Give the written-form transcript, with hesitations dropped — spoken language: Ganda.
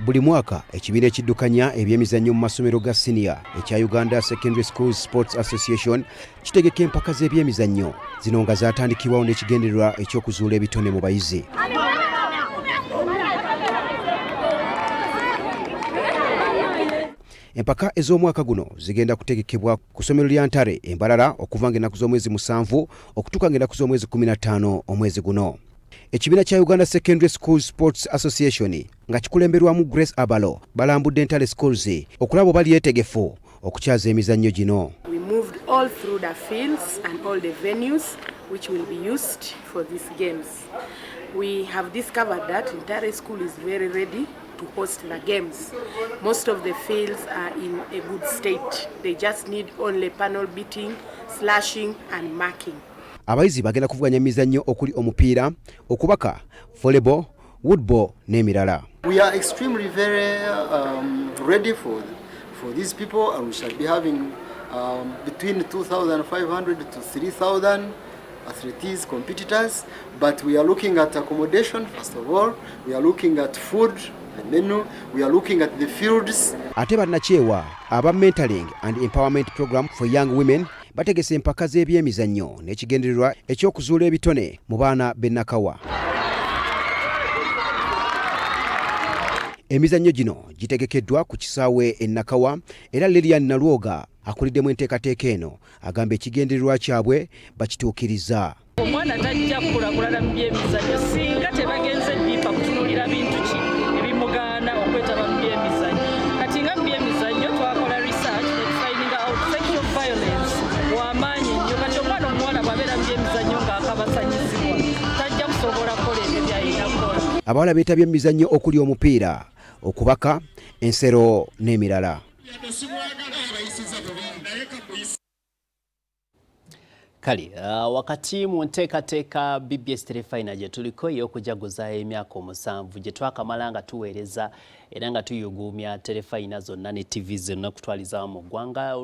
Buli mwaka ekibiina ekiddukanya ebyemizannyo mu masomero ga siniya ekya Uganda Secondary Schools Sports Association kitegeka empaka z'ebyemizannyo zino nga zaatandikibwawo n'ekigendererwa eky'okuzuula ebitone mu bayizi. Empaka ez'omwaka guno zigenda kutegekebwa ku ssomero lya Ntare e Mbarara okuva ng'ennaku z'omwezi 7 okutuuka ng'ennaku z'omwezi 15 omwezi guno. Ekibiina kya Uganda Secondary Schools Sports Association nga kikulemberwamu Grace Abalo balambudde Ntare Schools okulaba oba lyetegefu okukyaza emizannyo gino. We moved all through the fields and all the venues which will be used for these games. We have discovered that Ntare School is very ready to host the games. Most of the fields are in a good state. They just need only panel beating, slashing and marking. Abayizi bagenda kuvuganya emizannyo okuli omupiira, okubaka, volleyball, woodball n'emirala. We are extremely very ready for these people, and we shall be having between 2,500 to 3,000 athletes, competitors, but we are looking at accommodation first of all, we are looking at food, the menu, we are looking at the fields. Ate bannakyewa aba Mentoring and Empowerment Program for Young Women bategese empaka z'ebyemizannyo n'ekigendererwa eky'okuzuula ebitone mu baana b'e Nakawa. Emizannyo gino gitegekeddwa ku kisaawe e Nakawa era Lilian Nalwoga akuliddemu enteekateeka eno agamba ekigendererwa kyabwe bakituukiriza. Omwana tajja kukulaakulana mu byemizannyo singa tebagenze ddiipa kutunuulira bintu ki ebimugaana okwetaba mu byemizannyo. Kati nga mu byemizannyo twakola research ne finding out sexual violence w'amaanyi nnyo. Kati omwana omuwala bw'abeera mu byemizannyo ng'akabasanyizibwa tajja kusobola kukola ebyo by'alina kukola. Abawala beetabye mu mizannyo okuli omupiira, okubaka, ensero n'emirala. Kale wakati mu nteekateeka BBS Terefayina gye tuliko ey'okujaguza emyaka 7 gye twakamala nga tuweereza era nga tuyuguumya terefayina zonna ne TV zonna okutwaliza mu ggwanga.